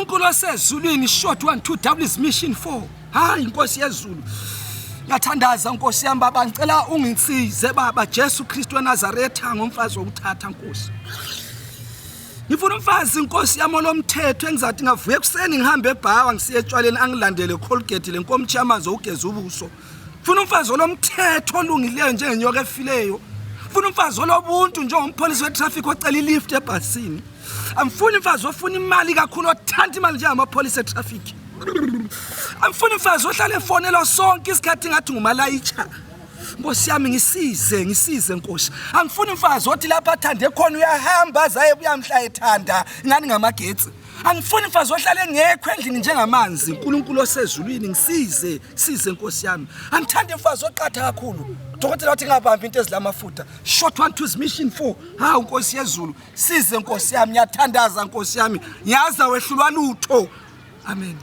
Nkulunkulu osezulwini, short 1 2 W's mission 4. Hayi Nkosi yezulu. Ngiyathandaza Nkosi yami baba, ngicela ungisize baba Jesu Kristu weNazaretha ngomfazi wokuthatha Nkosi. Ngifuna umfazi Nkosi yami olomthetho engizathi ngavuka ekuseni ngihambe ebhawa ngisiye etshwaleni angilandele Colgate lenkomitshe yamanzi okugeza ubuso. Funa umfazi olomthetho olungileyo njengenyoka efileyo. Funa umfazi olobuntu njengompholisa wetraffic ocela ilift ebhasini. Amfuni umfazi ofuna imali kakhulu othanda imali njengamapholisa etraffic. Amfuni umfazi ohlala efonelwa sonke isikhathi ngathi ngumalayitsha. Nkosi yami ngisize, ngisize Nkosi. Angifuni umfazi othi lapha athande khona uyahamba azaye buya mhla ethanda ngani ngamagetsi. Angifuni mfazi ohlale engekho endlini njengamanzi. uNkulunkulu osezulwini ngisize, size Nkosi yami. Angithandi mfazi oqatha kakhulu. Dokotela wathi ngabambi into ezilamafutha. Short 1 2 mission 4. Hawu Nkosi yezulu, size Nkosi yami, ngiyathandaza Nkosi yami. Ngiyazi awehlulwa lutho. Amen.